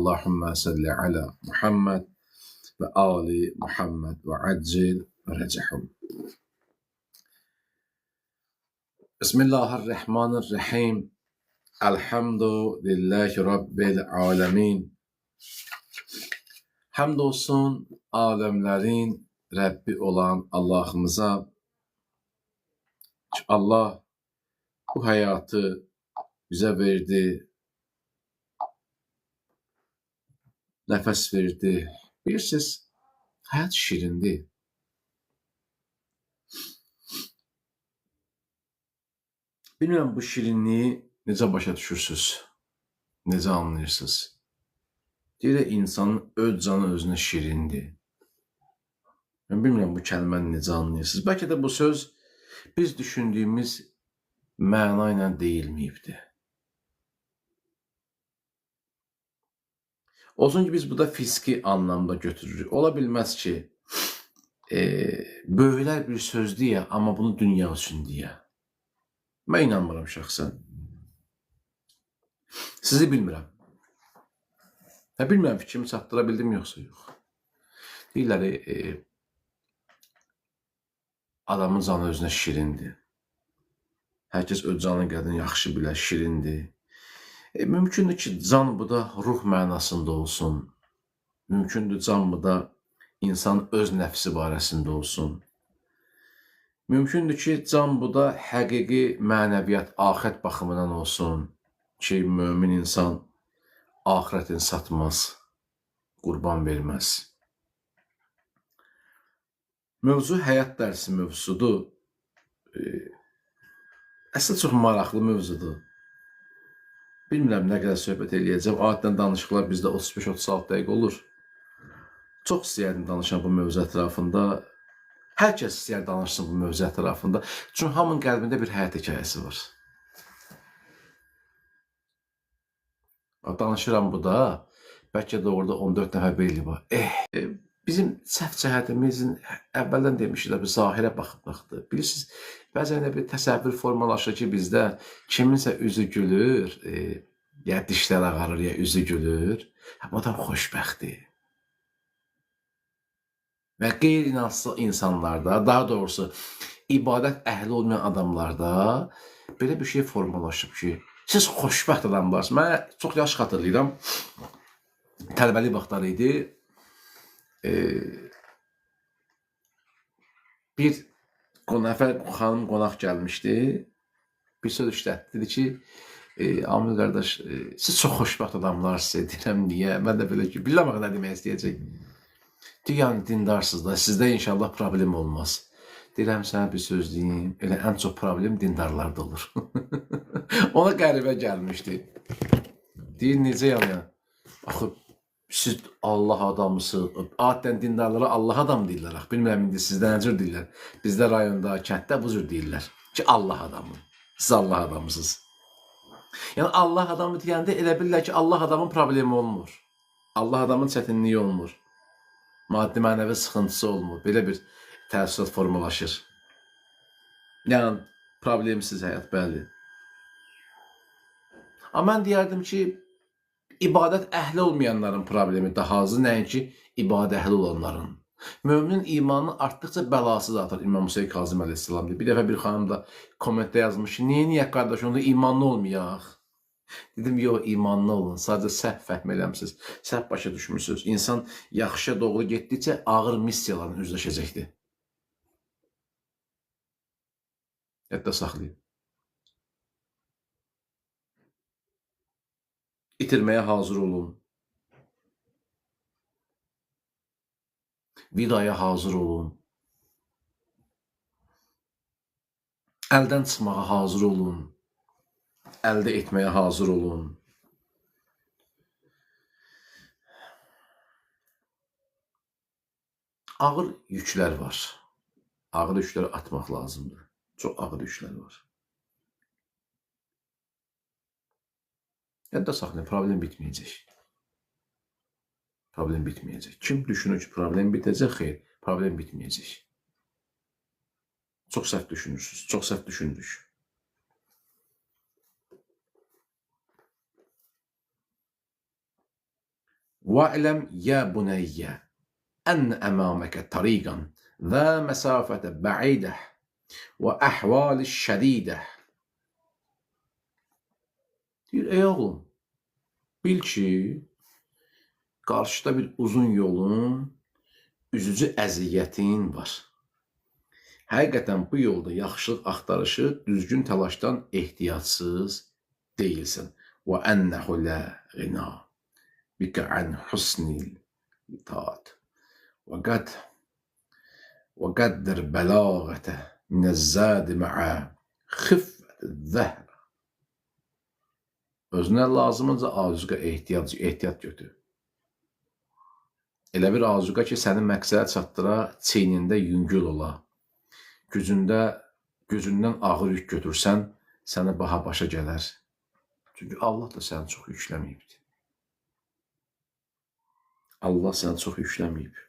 Allahümme salli ala Muhammed və ali Muhammed və accil fərəcəhum. Bismillahirrahmanirrahim. Elhamdülillahi Rabbil alemin. Həmd olsun aləmlərin Rəbbi olan Allahımıza. Allah bu həyatı bizə verdi, nəfəs verdi. Bilirsiniz, həyat şirindir. Bilmirəm bu şirinliyi necə başa düşürsünüz, necə anlayırsınız. Deyirlər, insanın öz canı özünə şirindir. Mən bilmirəm bu kəlməni necə anlayırsınız. Bəlkə də bu söz biz düşündüyümüz məna ilə deyilməyibdir. Olsun ki, biz bu da fiziki anlamda götürürük. Ola bilməz ki, böyüklər bir söz deyə, amma bunu dünya üçün deyə. Mən inanmıram şəxsən. Sizi bilmirəm. Hə, bilmirəm fikrimi çatdıra bildim yoxsa yox. Deyirlər, adamın canı özünə şirindir. Hər kəs öz canının qədrini yaxşı bilər, şirindir. Mümkündür ki, can bu da ruh mənasında olsun. Mümkündür can bu da insan öz nəfsi barəsində olsun. Mümkündür ki, can bu da həqiqi mənəviyyat, axirət baxımından olsun ki, mömin insan axirətini satmaz, qurban verməz. Mövzu həyat dərsi mövzusudur. Əslində çox maraqlı mövzudur. Bilmirəm nə qədər söhbət eləyəcəm. Adətən danışıqlar bizdə 35-36 dəqiqə olur. Çox istəyərdim danışan bu mövzu ətrafında. Hər kəs istəyər danışsın bu mövzu ətrafında. Çünki hamının qəlbində bir həyat hekayəsi var. Danışıram bu da. Bəlkə də orada 14 nəfər belli var. Bizim səhv cəhətimizin əvvəldən demişik də, bir zahirə baxmaqdır. Bilirsiniz, bəzən də bir təsəvvür formalaşır ki, bizdə kiminsə üzü gülür, ya dişlər ağarır, ya üzü gülür. Hə, bu adam xoşbəxtdir. Və qeyri-inanclı insanlarda, daha doğrusu ibadət əhli olmayan adamlarda belə bir şey formalaşıb ki, siz xoşbəxt adamlarsınız. Mən çox yaxşı xatırlayıram. Tələbəlik vaxtları idi. Bir nəfər xanım qonaq gəlmişdi. Bir söz işlətdi. Dedi ki, Amil qardaş, siz çox xoşbəxt adamlarsınız. Deyirəm, niyə? Mən də belə ki, bilirəm axı nə demək istəyəcək. Deyir, yəni dindarsınız da, sizdə inşallah problem olmaz. Deyirəm, sənə bir söz deyim, elə ən çox problem dindarlarda olur. Ona qəribə gəlmişdi. Deyir, necə yəni? Axı, siz Allah adamısınız. Adətən dindarlara Allah adam deyirlər. Axı, bilmirəm indi sizdə nə cür deyirlər. Bizdə rayonda, kənddə bu cür deyirlər ki, Allah adamı. Siz Allah adamısınız. Yəni Allah adamı deyəndə elə bilirlər ki, Allah adamın problemi olmur. Allah adamın çətinliyi olmur. Maddi mənəvi sıxıntısı olmur. Belə bir təəssürat formalaşır. Yəni problemsiz həyat, bəli. Amma mən deyərdim ki, ibadət əhli olmayanların problemi daha azı, nəinki ibadət əhli olanların. Möminin imanı artdıqca bəlasız artır, İmam Hüseyin Kazım əleyhissalam deyir. Bir dəfə bir xanım da kommentdə yazmış ki, niyə niyə qardaş, onda imanlı olmayaq? Dedim, yox, imanlı olun, sadəcə səhv fəhm eləmisiniz, səhv başa düşmüsünüz. İnsan yaxşıya doğru getdikcə ağır missiyalarla üzləşəcəkdir. Yadda saxlayın. İtirməyə hazır olun. Vidaya hazır olun. Əldən çıxmağa hazır olun. Əldə etməyə hazır olun. Ağır yüklər var. Ağır yükləri atmaq lazımdır. Çox ağır yüklər var. Yadda saxlayın, problem bitməyəcək. Problem bitməyəcək. Kim düşünür ki, problem bitəcək? Xeyr, problem bitməyəcək. Çox səhv düşünürsünüz, çox səhv düşünürük. Ve'lem ya buneyye en emameke tariqan ve mesafete ba'ideh ve ahvali şedideh. Deyir, ey oğlum, bil ki, qarşıda bir uzun yolun, üzücü əziyyətin var. Həqiqətən bu yolda yaxşılıq axtarışı düzgün təlaşdan ehtiyatsız deyilsən. Və ənəhu la ğina bikə an husnil itaat. Və qad və qəddir bəlağətə minəz-zadi ma'a xiffət zəhr. Özünə lazımınca azuqə ehtiyat götür. Elə bir azuqə ki, səni məqsədə çatdıra, çiynində yüngül ola. Gözündən ağır yük götürsən, sənə baha başa gələr. Çünki Allah da səni çox yükləməyibdir. Allah səni çox yükləməyib.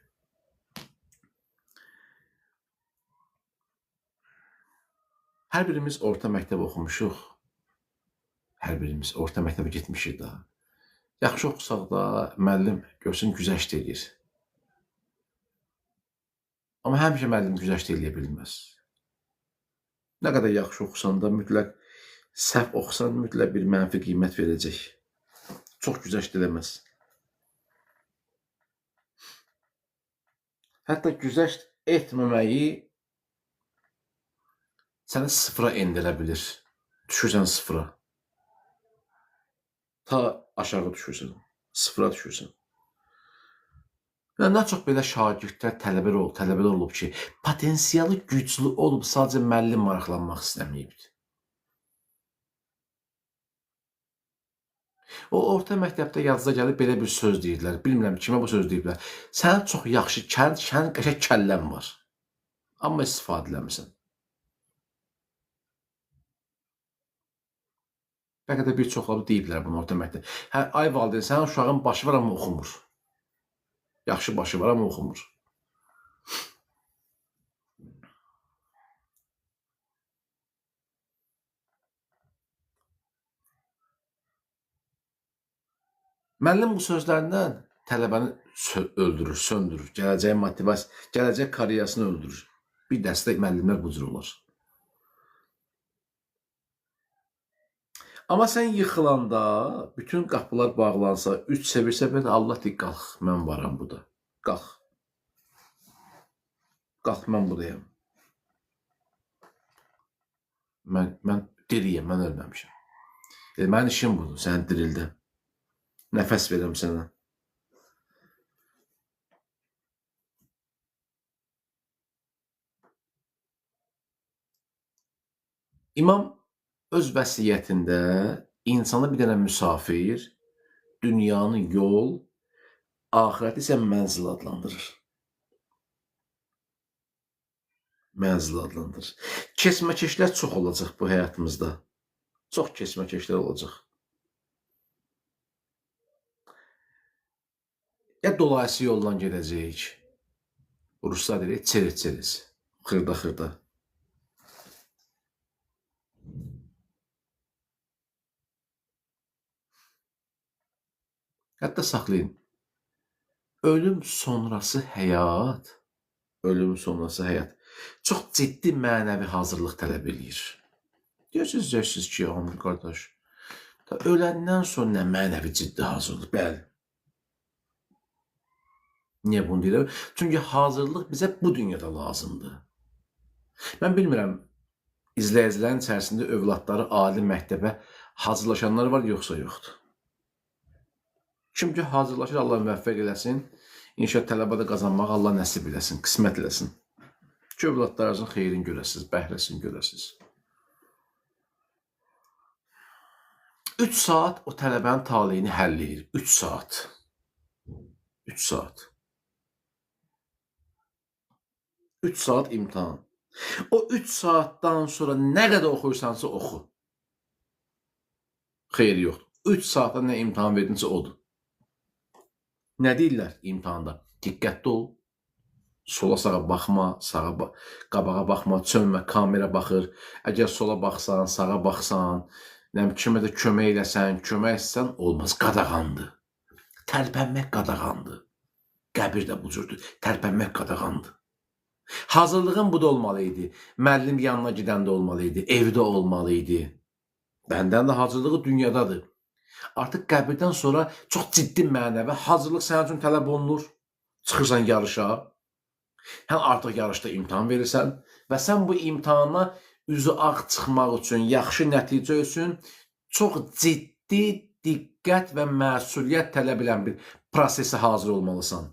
Hər birimiz orta məktəb oxumuşuq. Hər birimiz orta məktəbə getmişik daha. Yaxşı oxusaq da müəllim görsün güzəşt eləyir. Amma həmişə müəllim güzəşt eləyə bilməz. Nə qədər yaxşı oxusan da mütləq səhv oxusan mütləq bir mənfi qiymət verəcək. Çox güzəşt eləməz. Hətta güzəşt etməməyi səni sıfıra endirə bilir. Düşürsən sıfıra. Ta aşağı düşürsən, sıfıra düşürsən. Və nə çox belə şagirdlər, tələbələr olub ki, potensialı güclü olub, sadəcə müəllim maraqlanmaq istəməyibdir. O orta məktəbdə yazıda gəlib belə bir söz deyirdilər. Bilmirəm kimə bu söz deyiblər. Sənin çox yaxşı şən qəşəng kəllən var. Amma istifadə eləmirsən. Bəlkə də bir çoxları deyiblər bunu orta məktəbdə. Hə, ay valideyn, sənin uşağın başı var amma oxumur. Yaxşı başı var amma oxumur. Müəllim bu sözlərindən tələbəni öldürür, söndürür. Gələcək motivasiya, gələcək karyerasını öldürür. Bir dəstə müəllimlər bu cür olar. Amma sən yıxılanda, bütün qapılar bağlansa, üç çevirsə belə Allah deyir, qalx, mən varam burada. Qalx. Qalx, mən buradayam. Mən diriyəm, mən ölməmişəm. Mənim işim budur, səni dirildim. Nəfəs verirəm sənə. İmam öz vəsiyyətində insanı bir dənə müsafir, dünyanı yol, axirəti isə mənzil adlandırır. Mənzil adlandırır. Kesməkeşlər çox olacaq bu həyatımızda. Çox kesməkeşlər olacaq. Ya dolayısı yolla gedəcəyik. Ruslar deyir, çeriz-çeriz, xırda-xırda. Hətta saxlayın. Ölüm sonrası həyat, ölüm sonrası həyat çox ciddi mənəvi hazırlıq tələb eləyir. Deyirsiniz ki, Amil qardaş, öləndən sonra nə mənəvi ciddi hazırlıq? Bəli. Niyə bunu deyirəm? Çünki hazırlıq bizə bu dünyada lazımdır. Mən bilmirəm, izləyicilərin içərisində övladları ali məktəbə hazırlaşanlar var, yoxsa yoxdur. Kim ki hazırlaşır, Allah müvəffəq eləsin. İnşallah tələbə də qazanmağı Allah nəsib eləsin, qismət eləsin. Ki övladlarınızın xeyrini görəsiniz, bəhrəsini görəsiniz. 3 saat o tələbənin taleyini həll edir. 3 saat. 3 saat. 3 saat imtahan. O 3 saatdan sonra nə qədər oxuyursansa oxu. Xeyri yoxdur. 3 saatda nə imtahan verdinsə odur. Nə deyirlər imtahanda? Diqqətli ol. Sola sağa baxma, sağa qabağa baxma, çönmə, kamera baxır. Əgər sola baxsan, sağa baxsan, nə bilim kimə də kömək eləsən, kömək etsən olmaz, qadağandır. Tərpənmək qadağandır. Qəbir də bu cürdür. Tərpənmək qadağandır. Hazırlığın bu da olmalı idi. Müəllim yanına gedəndə olmalı idi. Evdə olmalı idi. Bəndən də hazırlığı dünyadadır. Artıq qəbirdən sonra çox ciddi mənəvi hazırlıq sənin üçün tələb olunur. Çıxırsan yarışa. Sən artıq yarışda imtahan verirsən və sən bu imtahana üzü ağ çıxmaq üçün, yaxşı nəticə üçün çox ciddi diqqət və məsuliyyət tələb edən bir prosesə hazır olmalısan.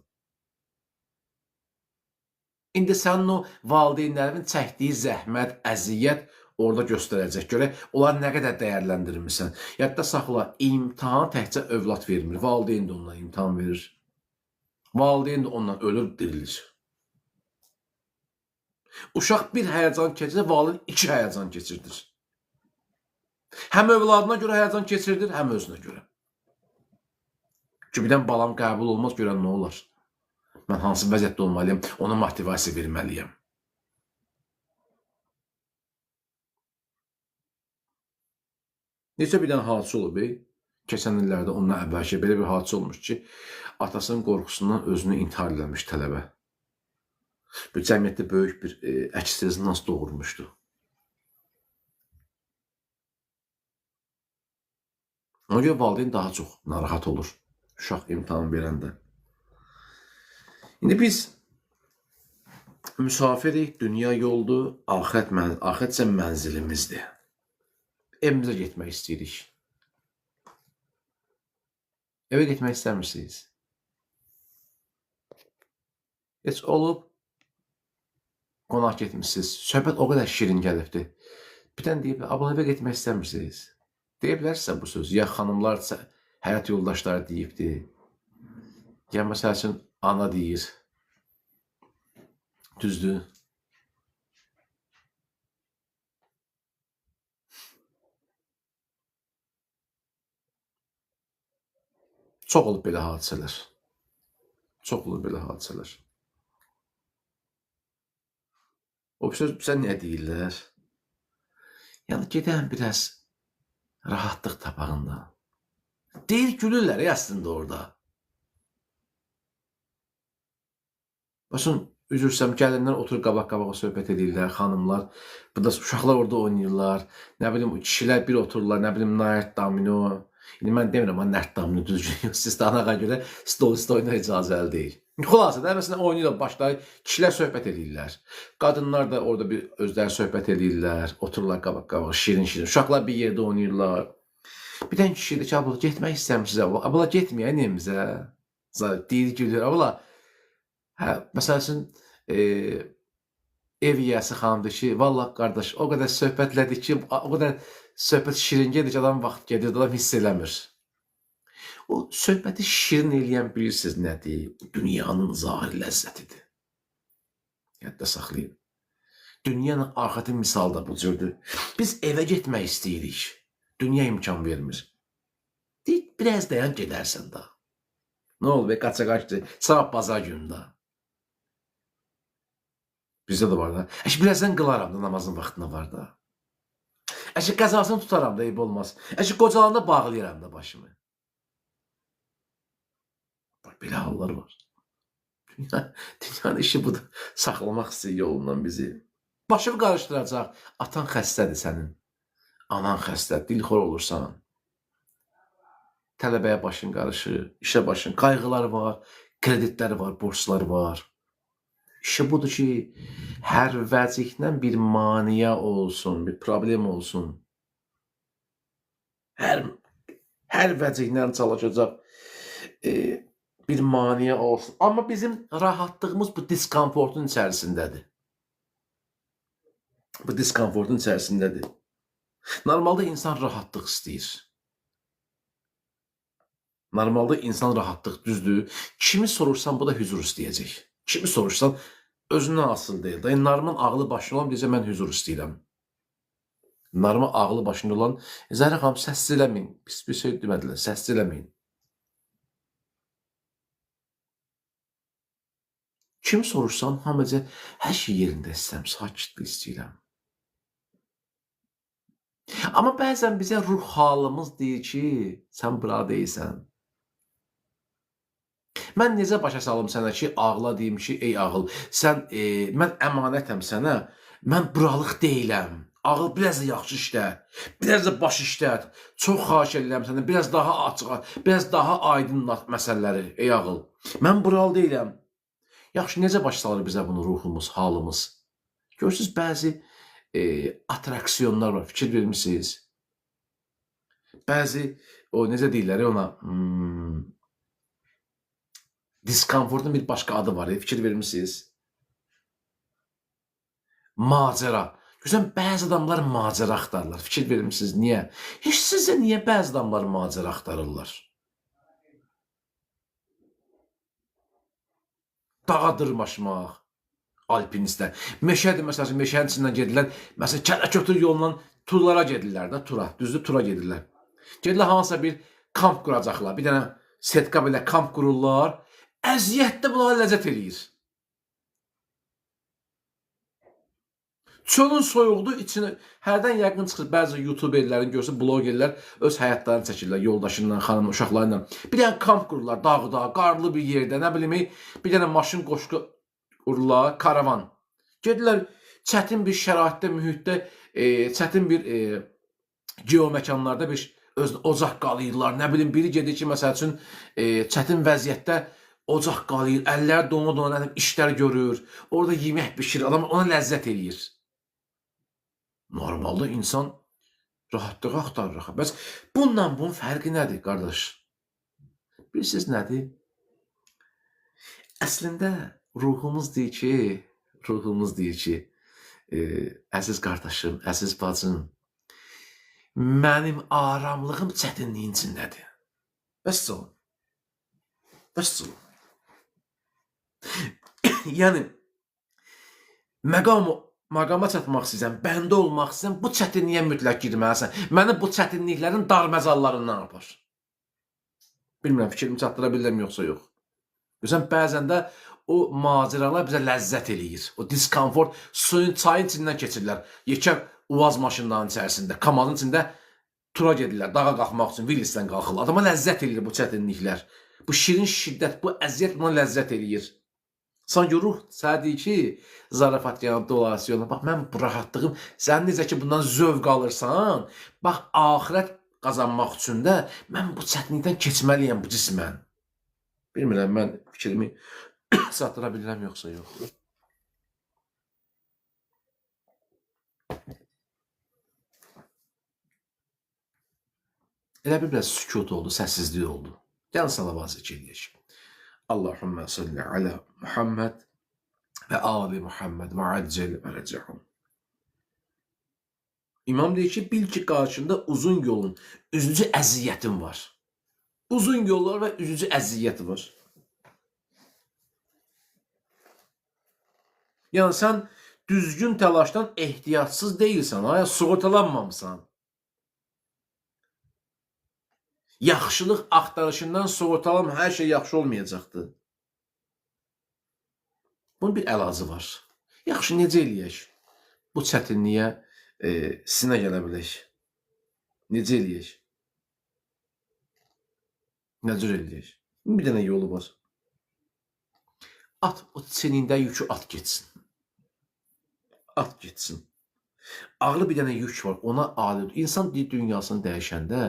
İndi sənin o valideynlərinin çəkdiyi zəhmət, əziyyət orada göstərəcək. Görək, onlar nə qədər dəyərləndirmisən. Yadda saxla, imtahan təkcə övlad vermir. Valideyn də ondan imtahan verir. Valideyn də ondan ölür, dirilir. Uşaq bir həyəcan keçirdir, valideyn iki həyəcan keçirdir. Həm övladına görə həyəcan keçirdir, həm özünə görə. Ki, birdən balam qəbul olmaz, görən nə olar? Mən hansı vəziyyətdə olmalıyam, ona motivasiya verməliyəm. Neçə bir dənə hadisə olub, keçən illərdə ondan əvvəlki belə bir hadisə olmuş ki, atasının qorxusundan özünü intihar eləmiş tələbə. Bu cəmiyyətdə böyük bir əks rezonans doğurmuşdu. Ona görə valideyn daha çox narahat olur uşaq imtahan verəndə. İndi biz müsafirik, dünya yoldur, axirət isə mənzilimizdir. Evimizə getmək istəyirik. Evə getmək istəmirsiniz. Heç olub, qonaq getmişsiniz, söhbət o qədər şirin gəlibdir. Bir dənə deyib, abla evə getmək istəmirsiniz. Deyə bilərsinizsə bu sözü. Ya xanımlar, həyat yoldaşları deyibdir. Ya məsəl üçün, ana deyir. Düzdür. Çox olub belə hadisələr. Çox olub belə hadisələr. O söz bizə nə deyirlər? Yəni, gedən biraz rahatlıq tapağında. Deyir, gülürlər əslində orada. Məsələn, üzr istəyirəm, gəlinlər oturur qabaq-qabağa söhbət edirlər, xanımlar. Burada uşaqlar orada oynayırlar. Nə bilim, kişilər bir otururlar, nə bilim, nərd, domino. İndi mən demirəm, amma nərd, domino düzgün. Siz də anağa görə stol üstə oyuna icazəli deyil. Xülasə də, məsələn, oynayırlar, başlayır, kişilər söhbət edirlər. Qadınlar da orada bir özləri söhbət edirlər, otururlar qabaq-qabağa, şirin-şirin. Uşaqlar bir yerdə oynayırlar. Bir dənə kişi deyir ki, abla, getmək istəmişsiniz, abla. Abla, getməyən evimizə. Deyir, gülür, abla. Hə, məsəl üçün, ev yiyəsi xanım deyir ki, vallah qardaş, o qədər söhbətlədik ki, o qədər söhbət şirin gedir ki, adam vaxt gedir, adam hiss eləmir. O söhbəti şirin eləyən bilirsiniz nədir? Dünyanın zahir ləzzətidir. Yadda saxlayın. Dünyanın arxatı misalı da bu cürdür. Biz evə getmək istəyirik. Dünya imkan vermir. Deyir, biraz dayan gedərsən da. Nə oldu be, qaça qaçdı. Sabah bazar günü da. Bizdə də var da. Əşi, birazdan qılaram da namazın vaxtına var da. Əşi, qəzasını tutaram da, eyib olmaz. Əşi, qocalanda bağlayıram da başımı. Bak, belə hallar var. Dünyanın işi budur. Saxlamaq istəyir yolundan bizi. Başımı qarışdıracaq. Atan xəstədir sənin. Anan xəstə, dilxor olursan. Tələbəyə başın qarışır, işə başın, qayğılar var, kreditlər var, borclar var. İşi budur ki, hər vəzifdən bir maniyə olsun, bir problem olsun. Hər vəzifdən çalışacaq bir maniyə olsun. Amma bizim rahatlığımız bu diskomfortun içərisindədir. Bu diskomfortun içərisindədir. Normalda insan rahatlıq istəyir. Normalda insan rahatlıq, düzdür. Kimi soruşsan bu da hüzur istəyəcək. Kimi soruşsan özündən asılı deyil. Yəni, normal ağlı başında olan deyəcək, mən hüzur istəyirəm. Normal ağlı başında olan, Zəhra xanım səssiz eləməyin. Pis bir şey demədilər, səssiz eləməyin. Kim soruşsan, hamıca hər şey yerində istəyirəm, sakitlik istəyirəm. Amma bəzən bizə ruh halımız deyir ki, sən bura deyilsən. Mən necə başa salım sənə ki, ağla deyim ki, ey ağıl, sən mən əmanətəm sənə, mən buralıq deyiləm. Ağıl biraz da yaxşı işlət, biraz da baş işlət. Çox xahiş edirəm səndən, biraz daha açıq, biraz daha aydınlat məsələləri, ey ağıl. Mən buralı deyiləm. Yaxşı, necə başa salır bizə bunu ruhumuz, halımız? Görürsünüz, bəzi atraksiyonlar var, fikir vermişsiniz. Bəzi, o necə deyirlər ona, diskomfortun bir başqa adı var, fikir vermişsiniz. Macera. Görürsən, bəzi adamlar macera axtarırlar. Fikir vermişsiniz, niyə? Heç sizcə niyə bəzi adamlar macera axtarırlar? Dağa dırmaşmaq, alpinistlər. Meşədir, məsələn, meşənin içindən gedirlər. Məsələn, kələkötür yolla turlara gedirlər də, tura. Düzdür, tura gedirlər. Gedirlər hansısa bir kamp quracaqlar. Bir dənə setka belə kamp qururlar. Əziyyət də bunlara ləzzət eləyir. Çölün soyuqdur, içinə hərdən yəqin çıxır bəzi youtuberlərin görsə, blogerlər öz həyatlarını çəkirlər yoldaşından, xanım, uşaqları ilə. Bir dənə kamp qururlar dağda, qarlı bir yerdə, nə bilim, bir dənə maşın qoşqu qururlar, karavan. Gedirlər çətin bir şəraitdə, mühitdə, çətin bir geoməkanlarda bir öz ocaq qalıyırlar. Nə bilim, biri gedir ki, məsəl üçün çətin vəziyyətdə ocaq qalıyır, əlləri dona-dona işlər görür, orada yemək bişirir, adam ona ləzzət eləyir. Normalda insan rahatlığı axtarır axı. Bəs bununla bunun fərqi nədir, qardaş? Bilirsiniz nədir? Əslində ruhumuz deyir ki, əziz qardaşım, əziz bacım, mənim aramlığım çətinliyin içindədir. Vəssalam. Vəssalam. Yəni məqama çatmaq istəyirsən, bəndə olmaq istəyirsən, bu çətinliyə mütləq girməlisən. Məni bu çətinliklərin dar məzallarından apar. Bilmirəm, fikrimi çatdıra bilirəm yoxsa yox. Görürsən, bəzən də o macəralar bizə ləzzət eləyir. O diskomfort suyun, çayın içindən keçirlər. Yekə UAZ maşınlarının içərisində, KAMAZ-ın içində tura gedirlər, dağa qalxmaq üçün Willysdən qalxırlar. Adama ləzzət eləyir bu çətinliklər. Bu şirin şiddət, bu əziyyət buna ləzzət eləyir. Sanki ruh sənə deyir ki, zarafat yanı dolayısıyla, bax mən bu rahatlığım, sən necə ki bundan zövq alırsan, bax axirət qazanmaq üçün də mən bu çətinlikdən keçməliyəm bu cismən. Bilmirəm, mən fikrimi çatdıra bilirəm yoxsa yox. Elə bir biraz sükut oldu, səssizlik oldu. Gəlin salavat zikr eləyək. Allahümme salli ala Muhammed və ali Muhammed və accel fərəcəhum. İmam deyir ki, bil ki, qarşında uzun yolun üzücü əziyyətin var. Uzun yollar və üzücü əziyyəti var. Yəni sən düzgün təlaşdan ehtiyatsız deyilsən, ha, sığortalanmamısan. Yaxşılıq axtarışından sığortalanma, hər şey yaxşı olmayacaqdır. Bunun bir əlacı var. Yaxşı, necə eləyək? Bu çətinliyə sinə gələ bilək. Necə eləyək? Nə cür eləyək? Bir dənə yolu var. At, o çenində yükü at getsin. At getsin. Ağlı bir dənə yük var, ona adət. İnsan deyir, dünyasını dəyişəndə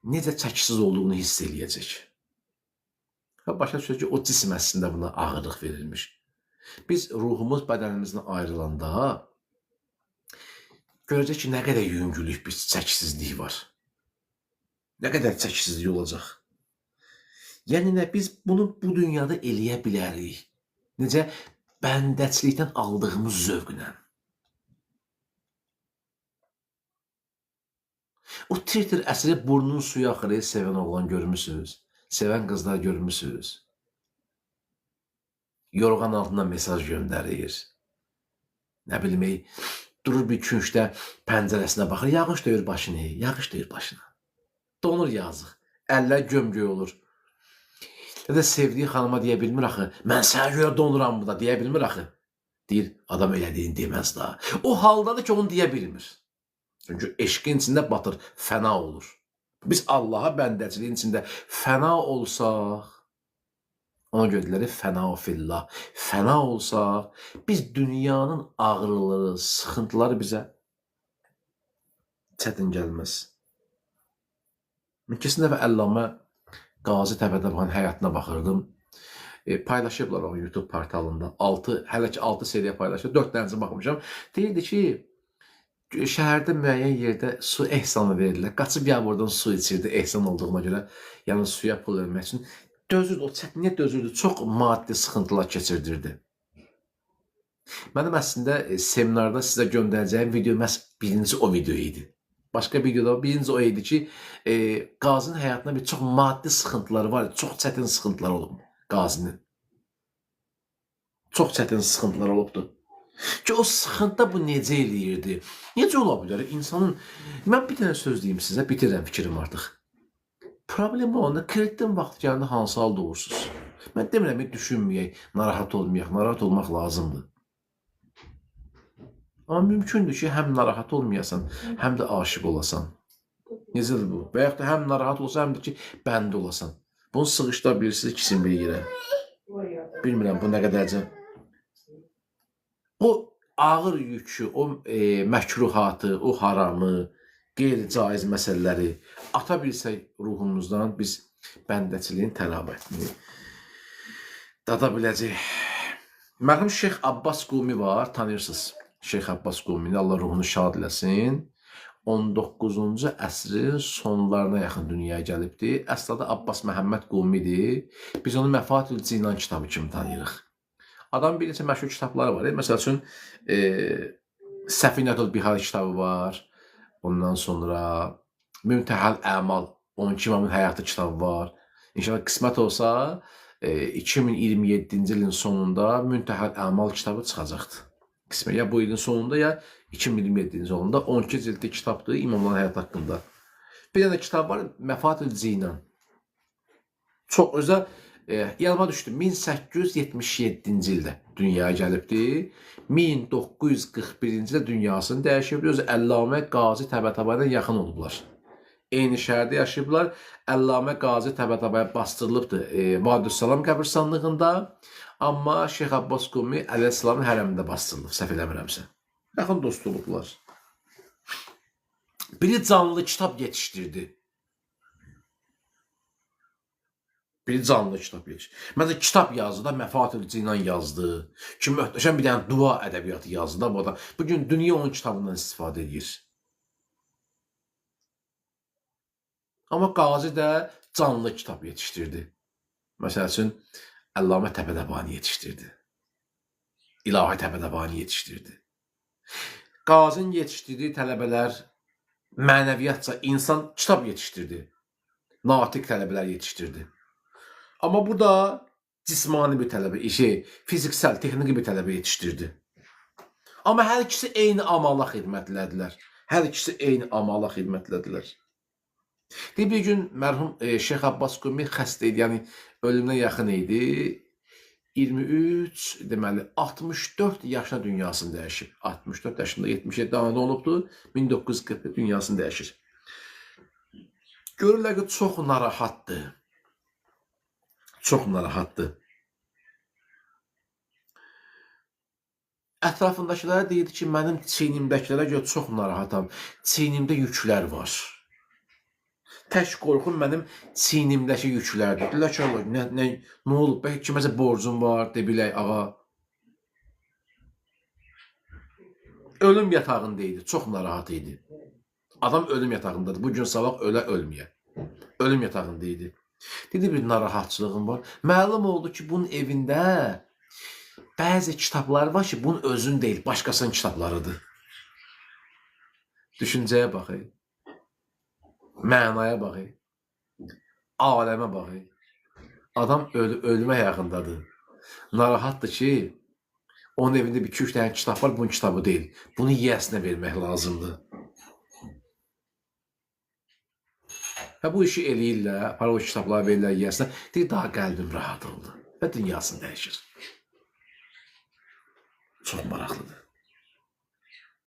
necə çəkisiz olduğunu hiss eləyəcək. Və başa düşür ki, o cisim əslində buna ağırlıq verilmiş. Biz ruhumuz bədənimizdən ayrılanda görəcək ki, nə qədər yüngüllük, bir çəkisizlik var. Nə qədər çəkisizlik olacaq. Yəni nə biz bunu bu dünyada eləyə bilərik. Necə? Bəndəçilikdən aldığımız zövqlə. O tir-tir əsirib burnunun suyu axır, sevən oğlan görmüsünüz. Sevən qızlar görmüsünüz. Yorğan altından mesaj göndərir. Nə bilim, durur bir küncdə pəncərəsinə baxır, yağış döyür başını, yağış döyür başına. Donur yazıq. Əllər gömgöy olur. Ya da sevdiyi xanıma deyə bilmir axı, mən sənə görə donuram bu da deyə bilmir axı. Deyir, adam elədiyini deməz daha. O haldadır ki, onu deyə bilmir. Çünki eşqin içində batır, fəna olur. Biz Allaha bəndəçiliyin içində fəna olsaq, Ona görə deyirlər fəna fillah. Fəna olsaq, biz dünyanın ağrıları, sıxıntıları bizə çətin gəlməz. Keçən dəfə Əllamə Qazi Təbətəbanın həyatına baxırdım. Paylaşıblar o YouTube portalında. 6, hələ ki 6 seriya paylaşıb. 4 dənəsini baxmışam. Deyirdi ki, şəhərdə müəyyən yerdə su ehsanı verirlər. Qaçıb yağmurdan su içirdi ehsan olduğuna görə. Yəni suya pul vermək üçün. Dözürdü, o çətinliyə dözürdü. Çox maddi sıxıntılar keçirdirdi. Mənim əslində seminarda sizə göndərəcəyim video məhz birinci o video idi. Başqa videoda birinci o idi ki, Qazinin həyatında bir çox maddi sıxıntıları var idi. Çox çətin sıxıntılar olub Qazinin. Çox çətin sıxıntılar olubdu. Ki o sıxıntıda bu necə eləyirdi? Necə ola bilər? İnsanın... Mən bir dənə söz deyim sizə, bitirirəm fikrimi artıq. Problem olanda kreditdən vaxt gələndə hansı halda olursunuz? Mən demirəm ki, düşünməyək, narahat olmayaq, narahat olmaq lazımdır. Amma mümkündür ki, həm narahat olmayasan, həm də aşiq olasan. Necədir bu? Və yaxud da həm narahat olsan, həm də ki, bəndə olasan. Bunu sığışdıra bilirsiniz ikisini bir yerə. Bilmirəm bu nə qədərcə. O ağır yükü, o məkruhatı, o haramı, qeyri-caiz məsələləri ata bilsək ruhumuzdan biz bəndəçiliyin təravətini dada biləcəyik. Mərhum Şeyx Abbas Qumi var, tanıyırsınız. Şeyx Abbas Qumini, Allah ruhunu şad eləsin. 19-cu əsrin sonlarına yaxın dünyaya gəlibdi. Əsl adı Abbas Məhəmməd Qumidir. Biz onu Məfatül Cinan kitabı kimi tanıyırıq. Adam bir neçə məşhur kitabları var. Məsəl üçün Səfinətül Bihar kitabı var. Ondan sonra Müntəhəl Əmal 12 İmamın Həyatı kitabı var. İnşallah qismət olsa 2027-ci ilin sonunda Müntəhəl Əmal kitabı çıxacaqdır. Qismət ya bu ilin sonunda ya 2027-ci sonunda 12 cildli kitabdır İmamların həyatı haqqında. Bir dənə kitab var Məfatül Cinan. Çox özə yadıma düşdü 1877-ci ildə dünyaya gəlibdi. 1941-ci ildə dünyasını dəyişibdi. Özü Əllamə Qazi Təbətəbayla yaxın olublar. Eyni şəhərdə yaşayıblar. Əllamə Qazi Təbətəbaya bastırılıbdı Vadüssalam qəbirstanlığında. Amma Şeyx Abbas Qumi əleyhissalamın hərəmində bastırılıb, səhv eləmirəmsə. Yaxın dost olublar. Biri canlı kitab yetişdirdi. Biri canlı kitab yetişdirdi. Məsələn, kitab yazdı da, Məfatül Cinan yazdı. Ki, möhtəşəm bir dənə dua ədəbiyyatı yazdı da bu adam. Bugün dünya onun kitabından istifadə edir. Amma Qazi də canlı kitab yetişdirdi. Məsəl üçün, Əllamə Təbətəbani yetişdirdi. İlahi Təbətəbani yetişdirdi. Qazinin yetişdirdiyi tələbələr mənəviyyatca insan kitab yetişdirdi. Natiq tələbələr yetişdirdi. Amma bu da cismani bir tələbə, fiziksel, texniki bir tələbə yetişdirdi. Amma hər ikisi eyni amala xidmətlədilər. Hər ikisi eyni amala xidmətlədilər. Deyir, bir gün mərhum Şeyx Abbas Qumi xəstə idi, yəni ölümünə yaxın idi. 23, deməli 64 yaşına dünyasını dəyişib. 64 yaşında 77 anadan olubdu. 1941 dünyasını dəyişir. Görürlər ki, çox narahatdır. Çox narahatdır. Ətrafındakılara deyirdi ki, mənim çiynimdəkilərə görə çox narahatam. Çiynimdə yüklər var. Tək qorxum mənim çiynimdəki yüklərdir. Dedilər ki, Allah, nə olub? Bəlkə kiməsə borcum var, de bilək, ağa. Ölüm yatağında idi, çox narahat idi. Adam ölüm yatağındadır. Bugün sabah ölə ölməyə. Ölüm yatağında idi. Dedi, bir narahatçılığım var. Məlum oldu ki, bunun evində bəzi kitablar var ki, bunun özün deyil, başqasının kitablarıdır. Düşüncəyə baxın. Mənaya baxın. Aləmə baxın. Adam ölümə yaxındadır. Narahatdır ki, onun evində bir 2-3 dənə kitab var, bunun kitabı deyil. Bunu yiyəsinə vermək lazımdır. Və bu işi eləyirlər, aparır o kitabları verirlər yiyəsinə. Deyir, daha qəlbim rahat oldu. Və dünyasını dəyişir. Çox maraqlıdır.